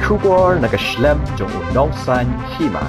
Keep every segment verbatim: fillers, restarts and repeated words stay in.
Khubor na ka shlem jong u nongsan hima.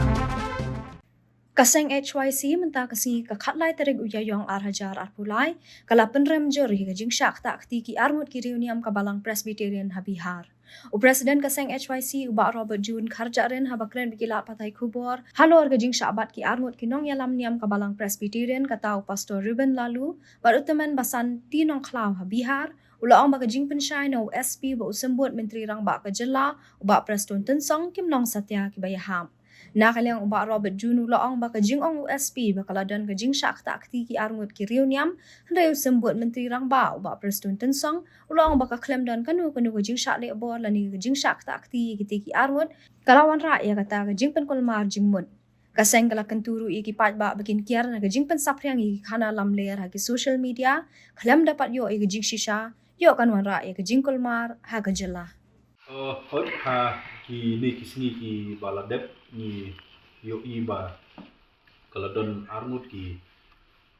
Ka seng H Y C mynta ka sngi ka khatlai tarik u Ïaïong ar hajar arphew lai, ka la pynrem jur ïa ka jingshah ktah kti ki arngut ki riewniam ka Balang Presbyterian ha Bihar. U President ka seng H Y C u Bah Robert June Kharjahrin haba kren bad ki lad pathai khubor halor ka jingshah bat ki arngut ki nongïalam niam ka Balang Presbyterian kata u Pastor Reuben Laloo bad u tymmen basan T. Nongkhlaw ha Bihar, u la ong ba ka jingpynshai na u S P bad u symbud Myntri Rangbah ka jylla, u Bah Prestone Tynsong, kim long satia kiba ïahap. Na ka liang u Bah Robert June u la ong ba ka jingong u S P ba ka la don ka jingshah ktah kti ki arngut ki riewniam, hynrei u symbud Myntri Rangbah u Bah Prestone Tynsong u la ong ba ka khlem don kano kano ka jingshah leh bor lane ka jingshah ktah kti ïa kiti ki arngut, ka la wanrah ïa kata ka jingpynkulmar jingmut. Ka seng ka la kyntu ruh ïa ki paidbah ba kin kiar na ka jingpynsaphriang ïa ki khana lamler ha ki social media, khlem da pat ïoh ïa ka jingshisha, ïoh kan wanrah ïa ka jingkulmar ha ka jylla. Uh, hoi, ha kine ki sngi kiba la dep ngi ïohi ba ka la don arngut ki,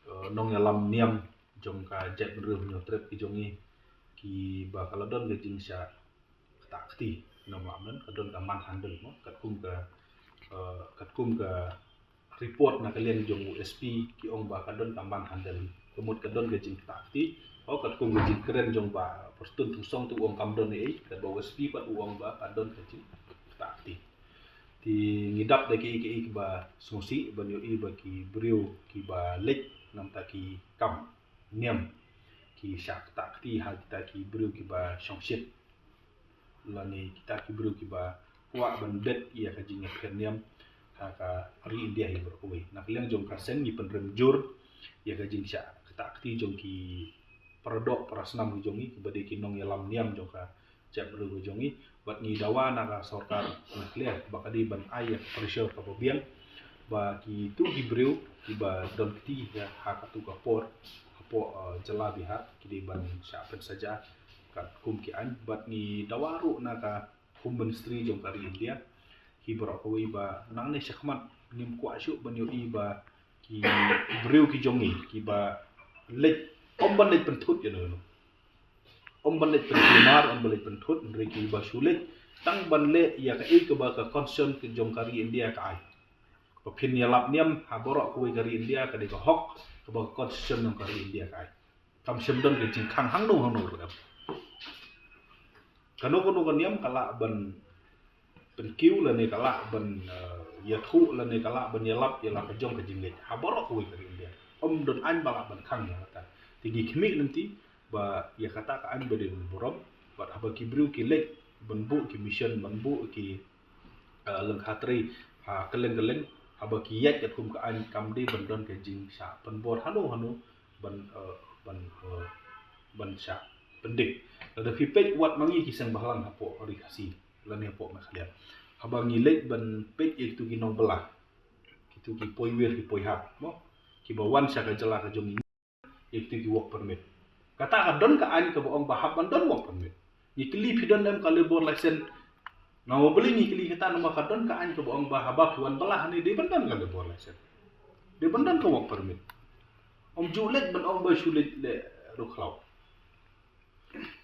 uh, nongïalam niam jong ka jaitbynriew Hynñiewtrep ki jong ngi, kiba ka la don ka jingshah ktah kti. Nang lam nan ka don ka manhandle mo, katkum ka, uh, katkum ka report na ka liang jong u S P, ki ong ba ka don ka manhandle. Ka mut ka don ka jingktah kti. O, katkum ka jingkren jong Bah Prestone Tynsong te u ong kam don ei, katba u S P pat u ong ba ka don ka jingktah kti. Te ngi dap da kiei kiei kiba sngewsih ban ïohi ba ki briew kiba leit na bynta ki kam niam ki shah ktah kti ha kita ki briew kiba shongshit lane kita ki briew kiba kwah ban bet ïa ka jingïapher niam ha ka ri India hi baroh kawei. Na ka liang jong ka seng ngi pynrem jur ïa ka jingshah ktah kti jong ki paradoh parasnam ki jong ngi, kiba dei ki nongïalam niam jong ka jaitbynriew ka jong ngi. Bad ngi dawa na ka sorkar Meghalaya ba ka dei ban ai ïa ka pressure kaba biang ba kitu ki briew kiba don kti ha katu ka por hapoh, uh, jylla Bihar ki dei ban shah pynsaja katkum ki aiñ. Bad ngi dawa ruh na ka Home Ministry jong ka ri India hi baroh kawei ba nangne shakhmat ngim kwah shuh ban ïohi ba ki briew ki jong ngi kiba leit, ym ban leit pynthut ïa no no. Ym ban leit pynthut, ym ban leit pynthut, hynrei kiba shu leit tang ban leh ïa kaei kaba ka constitution ka jong ka ri India ka ai. Ba phin ïalap niam ha baroh kawei ka ri India ka dei ka hok kaba ka constitution jong ka ri India ka ai. Kam shym don ka jingkhang hangno hangno ruh em. Kano kano ka niam ka lah ban pynkiew lane ka lah ban, eh, ïathuh lane ka lah ban ïalap ïa la ka jong ka jingleit ha baroh kawei ka ri India. Ym don aiñ ba lah ban khang ïa kata. Te ngi khmih lynti ba ïa kata ka aiñ ba dei ban burom bad haba ki briew ki leit ban buh ki mission, ban buh ki, eh, lyngkha trei ha kylleng kylleng, haba ki ïaid katkum ka aiñ kam dei ban don ka jingshah pynbor hano hano ban, eh, ban, eh, ban shah pyndik. Lada phi peit wat ma ngi ki seng bhalang hapoh ri Khasi lane hapoh Meghalaya, haba ngi leit ban peit ïa kitu ki nongbylla, kitu ki poiwir ki poihap mo, kiba wan sha ka jylla ka jong ngi ïa kitu ki work permit. Kata ka don ka aiñ kaba ong ba hap ban don work permit. Ngi kylli phi don em ka labour license. Namar balei ngi kylli kata, namar ka don ka aiñ kaba ong ba haba phi wan bylla hangne dei ban don ka labour license, dei ban don ka work permit. Ym ju leit ban ong ba shu leit leh ruh khlaw.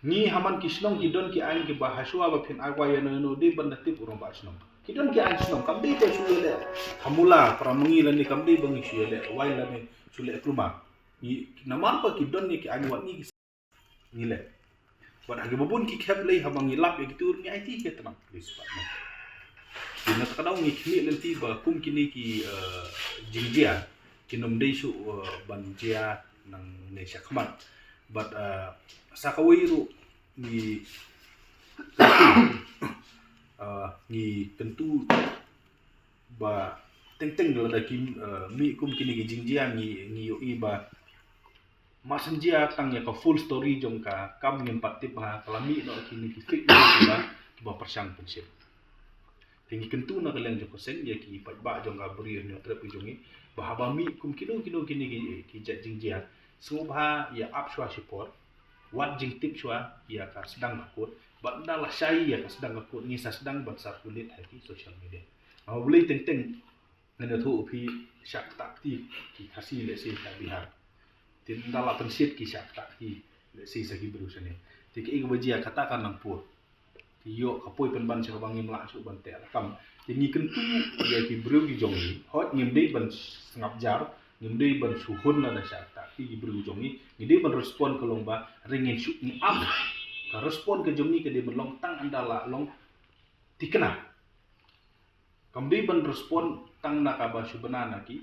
Ngi ha man ki shnong ki don ki aiñ kiba hashwa ba phin ai wai ïa no ïa no dei ban da tip u rangbah shnong. Ki don ki aiñ shnong, kam dei ba shu ïaleh ha Mula, Para Mangi lane kam dei ba ngi shu ïaleh wai lane shu leh kulmar. Ngi, namar ba ki don ngi ki aiñ wat ngi ki ngi leh. Bad ha kiba bun ki khep lei haba ngi lap ïa kitu ruh ngi aiti ki tnat police department. Te na kata ka daw ngi khmih lynti ba kum kine ki, eh, jingjia kin ym dei shuh, eh, ban jia nangne shakhmat. Bad, eh, sa kawei ruh ngi, eh, ngi kyntu ba teng teng lada ki, eh, mih kum kine ki jingjia ngi, ngi ïohi ba mar shen jia tang ïa ka full story jong ka kam ngim pat tip ba ka la mih noh kine ki fake news kiba, kiba pyrshang pynshit. Te ngi kyntu na ka liang jong ka seng ïa ki paidbah jong ka Bri Hynñiewtrep ki jong ngi ba haba mih kum kino kino kine ki, ki jait jingjia, sngewbha ïa ap shuwa shipor, wad jingtip shuwa ïa ka sdang ka kut, bad ynda lashai ïa ka sdang ka kut ngi sa sdang ban circulate ha ki social media. Namar balei teng teng ngan ïathuh phi, shah ktah kti ki Khasi lehse sha Bihar. Te ynda la pynshit ki shah ktah kti lehse sa ki briew shane. Te kaei kaba jia kata ka nang pur. ïoh ka poi pynban sha kaba ngim lah shuh ban teh lakam. Te ngi kyntu ïa ki briew ki jong ngi, hooid ngim dei ban sngap jar, ngim dei ban shu hun lada shah ktah ki briew jong ngi, ngi dei ban respond ka long ba, hynrei ngin shu ngi ap. Ka respond ka jong ngi ka dei ban long tang ynda la long thikna. Kam dei ban respond tang na kaba shu bna na ki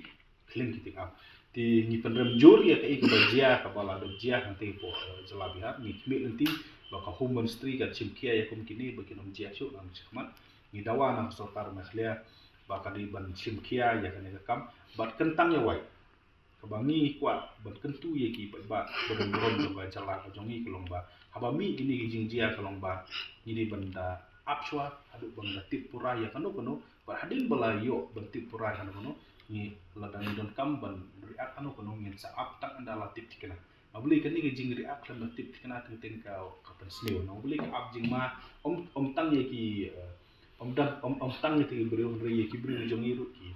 klim ki tik ap. Te ngi pynrem jur ïa kaei kaba jia, kaba la dep jia hangtei hapoh, eh, jylla Bihar. Ngi khmih lynti ba ka Home Ministry ka shim khia ïa kum kine ba kin ym jia shuh na shakhmat. Ngi dawa na ka sorkar Meghalaya ba ka dei ban shim khia ïa kane ka kam bad kyntang ïa wai. Kaba ngi kwah ban kyntu ïa ki paidbah ba don burom jong ka jylla ka jong ngi ka long ba, haba mih kine ki jingjia ka long ba, ngi dei ban da ap shuwa haduh ban da tip pura ïa kano kano, bad hadien ba la ïoh ban tip pura ïa kano kano, ngi lada ngi donkam ban react kano kano ngin sa ap tang ynda la tip thikna. Namar balei kane ka jingreact khlem da tip thikna teng teng ka, ka pynsniew. Namar balei ka ap jingma, ym, ym tang ïa ki, eh, ym dang, ym, ym tang ïa ki briew, hynrei ïa ki briew jong ngi ruh ki